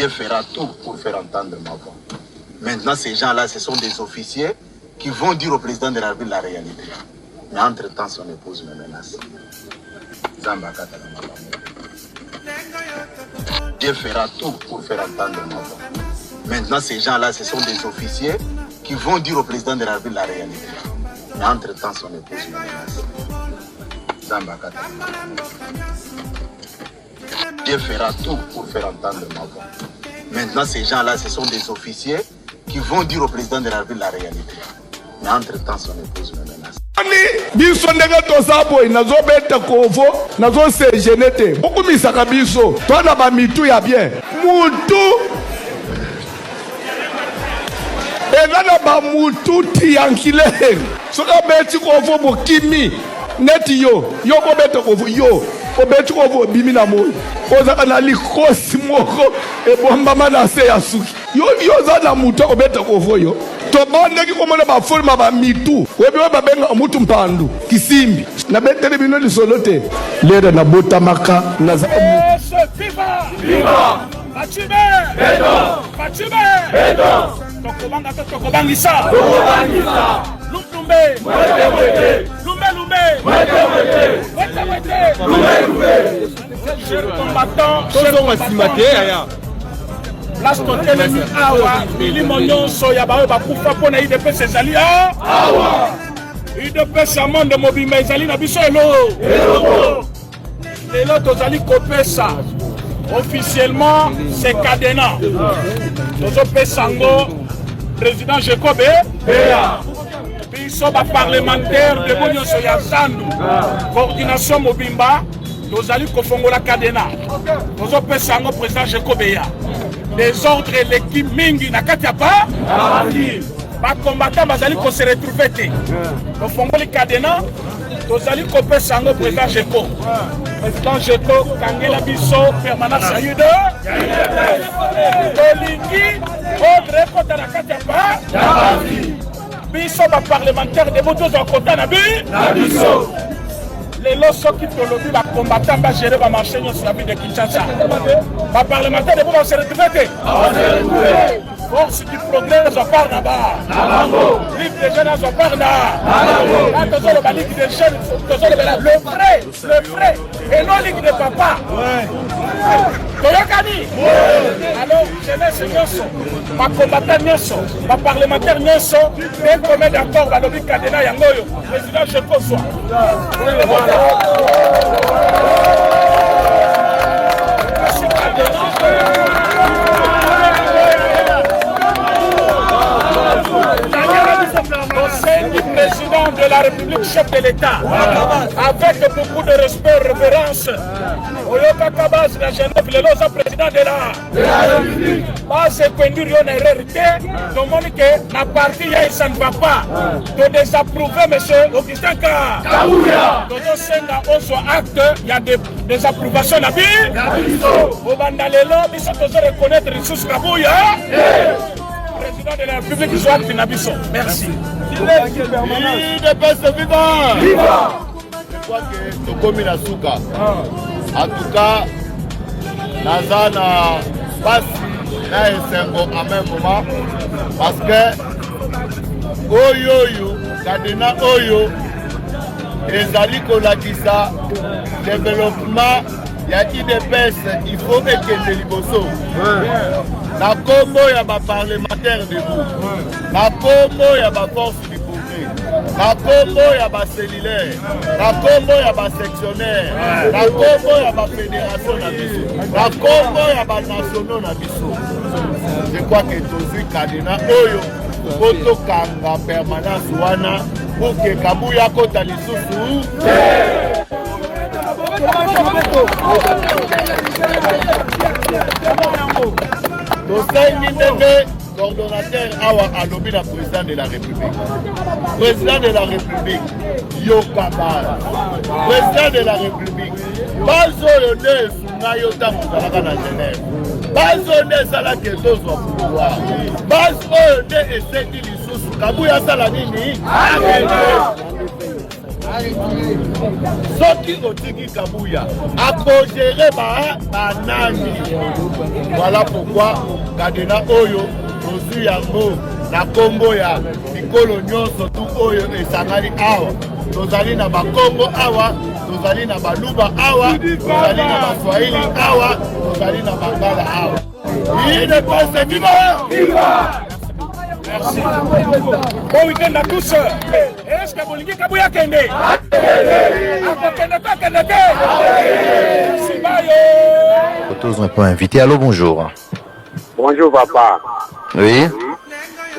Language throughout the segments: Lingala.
Dieu fera tout pour faire entendre ma voix. Maintenant, ces gens-là, ce sont des officiers qui vont dire au président de la République la réalité. Mais entre-temps, son épouse me menace. Nzambe akataka makambo. Dieu fera tout pour faire entendre ma voix. Maintenant, ces gens-là, ce sont des officiers qui vont dire au président de la République la réalité. Mais entre-temps, son épouse me menace. Nzambe akataka makambo. Dieu fera tout pour faire entendre ma voix. Maintenant, ces gens-là, ce sont des officiers qui vont dire au président de la République la réalité. Mais entre-temps, son épouse me menace. Ni biso ndenge toza boye nazobeta kovo nazosegene te bokumisaka biso to na bamitu ya bien mutu eza na bamutu tiankilere soki abeti kovo bokimi neti yo yo kobeta kovo yo obeti kovo obimi na moi ozalaka na likosi moko ebombama na se ya suki yo yo oza na mutu akobeta kovo yo tobandaki komona baforma bamitu oyebi oyo babengaka mutu mpandu kisimbi nabeteli bino lisolo te lere nabotamaka naza Viva! Viva! Fatshi Beton! Fatshi Beton! Tokobanga to tokobangisa! Tokobangisa! Lumbe! Mwete mwete! Lumbe lumbe! Mwete mwete! Mwete mwete! Lumbe lumbe! Chers combattants, tozonga nsima te yaya. Place totelemi awa, milimo nyonso ya baoyo bakufa mpo na UDPS ezali awa. UDPS ya monde mobimba ezali na biso eloko. Lelo tozali kopesa officiellement ce cadenas. Tozopesa yango président Jacob Beya. Biso ba parlementaire debout nyonso ya zandu coordination mobimba tozali kofongola cadenas. Tozopesa yango président Jacob Beya. Desordre eleki mingi na kati ya ba ba combattant bazali ko se retrouver te. Tofongoli cadenas tozali kopesa yango président Jeko. Président Jeko kangela biso permanence ya UD. Tolingi ordre ekota na kati ya ba biso ba parlementaire debout tozwa kota na biso. Lelo soki tolobi ba combattant ba gérer ba marché nyonso ya ville de Kinshasa, ba parlementaire debout ba se retrouver te. Force du progrès azwa part na ba Ligue des jeunes azwa part na ba tozoloba Ligue des jeunes, tozolobela le vrai, le vrai et non Ligue des papas. Toyokani? Alors jeunesse nyonso, ba combattant nyonso, ba parlementaire nyonso d'un commun d'accord balobi cadenas yango oyo président Jekozwa. Tosengi président de la République, chef de l'État, avec beaucoup de respect et révérence, oyokaka base na Genève, lelo oza président de la République. Base ekwendiri yo na erreur te, tomoni ke na parti ya ça ne va pas. To désapprouver monsieur Augustin Kabuya. Tozosenga ozwa acte ya désapprobation na biso. Obanda lelo biso tozo reconnaître lisusu Kabuya. Président de la République zwa acte na biso. Merci. UDPS viva! Viva! Je crois que tokomi na suka. En tout cas, naza na pasi na esengo en même moment parce que oyo oyo cadenas oyo ezali kolakisa développement ya UDPS, il faut ekende liboso na kombo ya baparlementaire debout, na kombo ya baforce du progrès, na kombo ya bacellulaire, na kombo ya basectionnaire, na kombo ya bafédération na biso, na kombo ya banationaux na biso. Je crois que tozwi cadenas oyo po tokanga permanence wana pour que Kabuya akota lisusu. Tosengi ndenge coordonnateur awa alobi na président de la République. Président de la République, yoka base. Président de la République, base oyo nde esunga yo ntango ozalaka na Genève. Base oyo nde esalaki tozwa pouvoir. Base oyo nde esengi lisusu Kabuya asala nini? Akende. Soki otiki Kabuya akogere ba banani? Voilà pourquoi kadena oyo tozwi yango na nkombo ya bikolo nyonso tu oyo esangani awa. Tozali na Bakongo awa, tozali na Baluba awa, tozali na Baswahili awa, tozali na Bangala awa. UDPS viva! Viva! Merci. Bon week-end à tous. Est-ce que bolingi Kabuya akende? Akokende to akende te? Merci bayo. Tous on peut inviter. Allô, bonjour. Bonjour papa. Oui.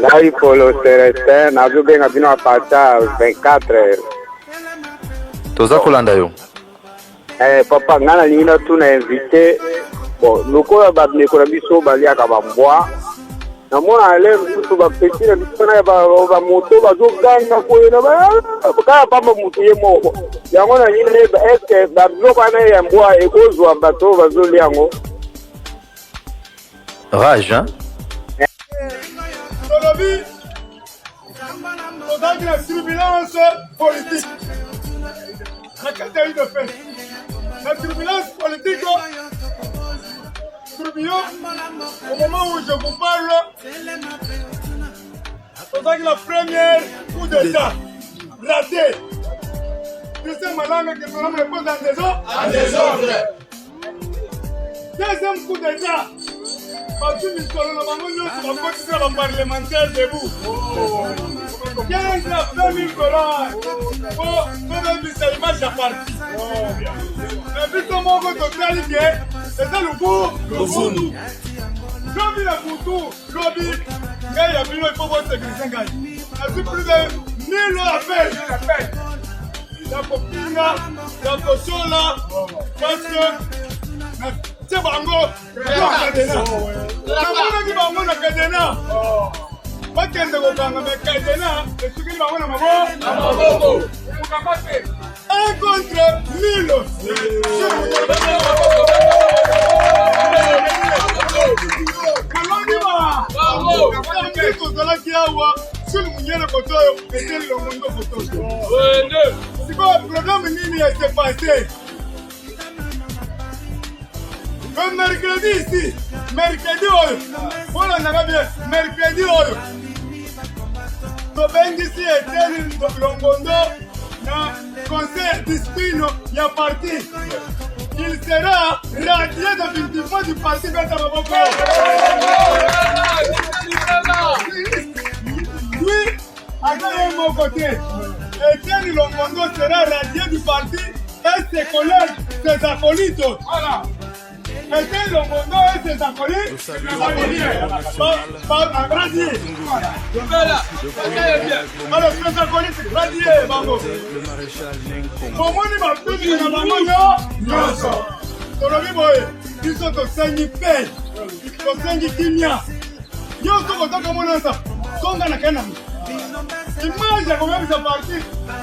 Ngai Polo Celestin nazobenga bino à partir ya 24 heures. Toza kolanda yo. Eh, papa ngai nalingi natuna invité bon lokola bandeko na biso baliaka bambwa namona ale mosusu bapeti na biso na bamoto bazoganga koyena kaka pamba motu ye moko yango nalingi nayeba eske babiloko wana ya mbwa ekozwa bato oyo bazolia yango. Rage, hein? Tolobi tozalaki na turbulence politique na kati ya udps, na turbulence politique tourbillon. Au moment où je vous parle, tozalaki na première coup d'état raté. Christian Malanga, que son âme repose en désordre. Deuxième coup d'état, bazwi misolo na bango nyonso, bakotisi na baparlementaire debout 15 à 20 000 dollars po tobebisa image ya parti na biso moko. Totali ke eza lubu luvundu. Lobi na butu, lobi ngai ya bino ifo bosécurise ngai. Nazwi plus de 1000 appel ya kofinga, ya kosola, parce que natie bango na kadena. Namonaki bango na kadena bakende kokanga, me kadena esukeli bango na maboko, 1 contre 1000. Kalongi ba tozalaki awa sulu munyele koto oyo eteli Longondo koto. Sikoyo problème nini ya se passe le mercredi ici? Mercredi oyo, bolandaka bien, mercredi oyo tobengisi Eteni Longondo na conseil ya discipline ya parti. Il sera radié définitivement du parti. Beta maboko. Lui aza ye moko te. Etienne Longondo sera radié du parti et ses collègues, ses acolytes. Voilà. Etienne Longondo et ses acolytes, radiés. Alors, ses acolytes radiés, bango. Bomoni bapiki na bango nyonso. Tolobi boye, biso tosengi mpe tosengi kimia nyonso. Kozaka monasa songa na kananga image ya kobebisa parti.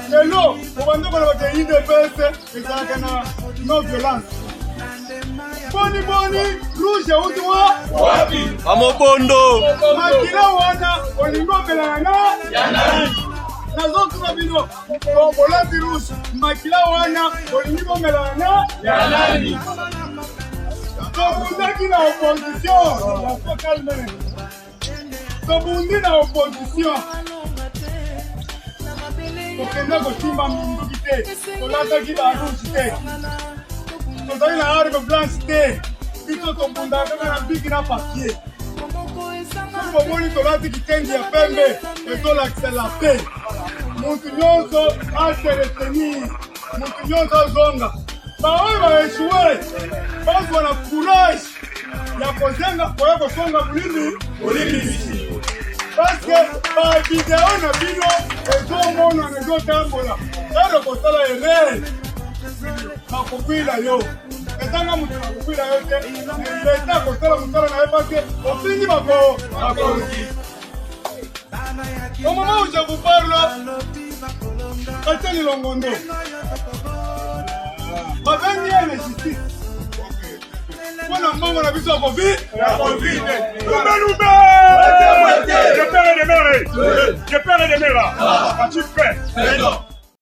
Lelo obanda koloba ke UDPS ezalaka na non violence. Boni boni, rouge euti wa wapi? Amobondo. Makila wana olingi omelana na nazotuna bino, bolati rouge, makila wana olingi bomelana na nani? Tobundaki na opposition, calme, tobundi na opposition, tokenda kosimba minduki te, tolataki barouge te, tozali na arme blanche te. Biso tobundaka kaka na biki na papier. Soki bomoni tolati kitendi ya pembe, ezolakisa la paix. Mutu nyonso ase retenir, mutu nyonso azonga. Baoyo baéchoué bazwa na courage ya kozenga koya kosonga bolimi bolimbisi, parce que bavideo na bino ezomonana, ezotambola. Ere kosala erreur, bakokwila yo. Ezanga moto nakokwila yo te. Leta kosala mosala na ye, parce que ofingi bako bakonzi. Au moment où je vous parle, Etienne Longondo babengi ye na justice mpona mbongo na biso ya Covid. Lumbe lumbe, de père et de mère, de père et de mère, tu fais.